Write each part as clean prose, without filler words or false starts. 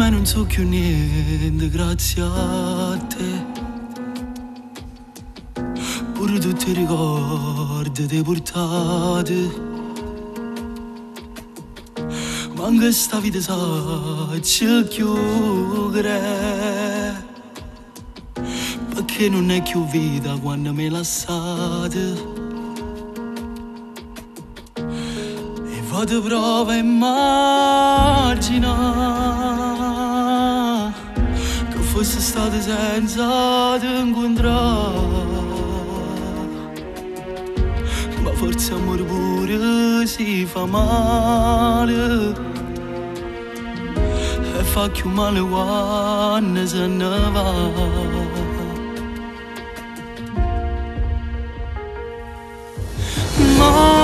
Ormai non so più niente grazie a te. Pure tutti i ricordi te portate. Manca sta vita sa chiudere. Perché non è più vita quando me lasciate. E vado prova a immaginare che fosse stato senza ti incontrare. Ma forse amore pure si fa male e fa più male quando se ne va. Mai,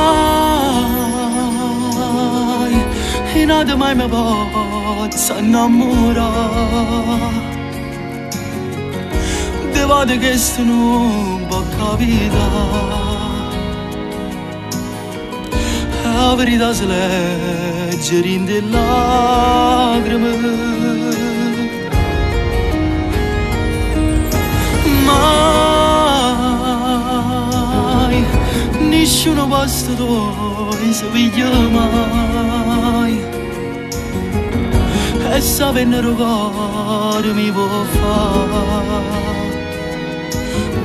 in ad mai mi posso innamorare. Devo che non può capitare. La verità si legge in delle lacrime. Mai, nessuno posto dove si vede mai. E sapendo cuore mi può fare,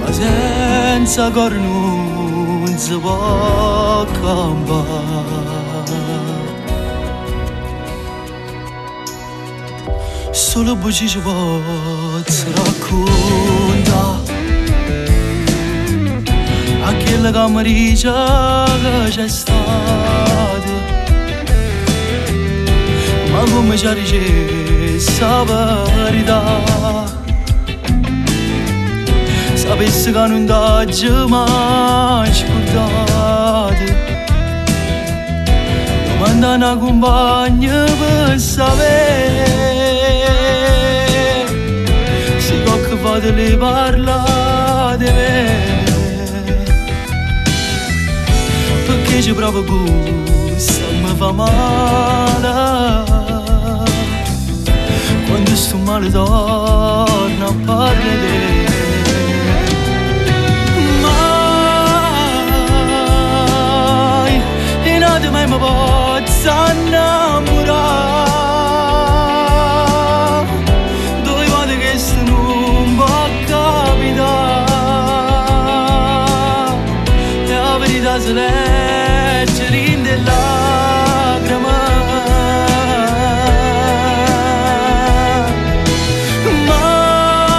ma senza cuore non si può campare. Solo bugie ci posso raccontare a quella che mi dice che c'è stato, ma come ci dice la verità. Sapessi che non t'ho mai scordato, domanda una compagna per sapere se qualche volta le parla di me. Perché ci provo gusto mi fa male, quando sto male torno a parlare di te. Mai, in ad mai mi posso innamorare. Dove vado che se non può capitare, la verità si legge in delle lacrime.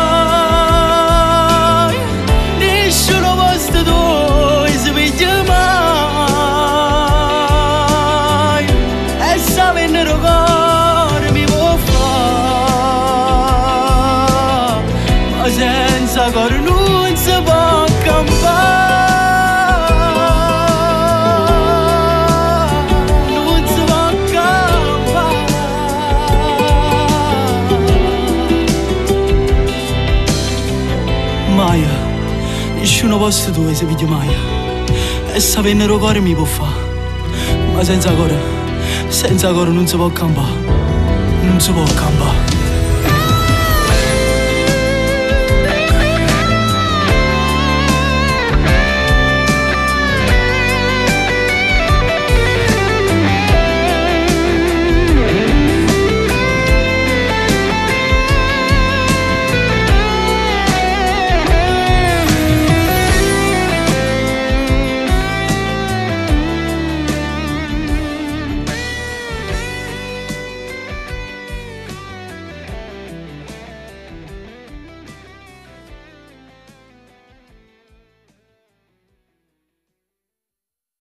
Mai, nessuno posto dove si vede mai. E sapendo cuore mi può fare, ma senza cuore non si può campare. Non si può campare. Mai, nessuno posto dove si vede mai. E sapendo cuore mi può fare, ma senza cuore non si può campare. Non si può campare.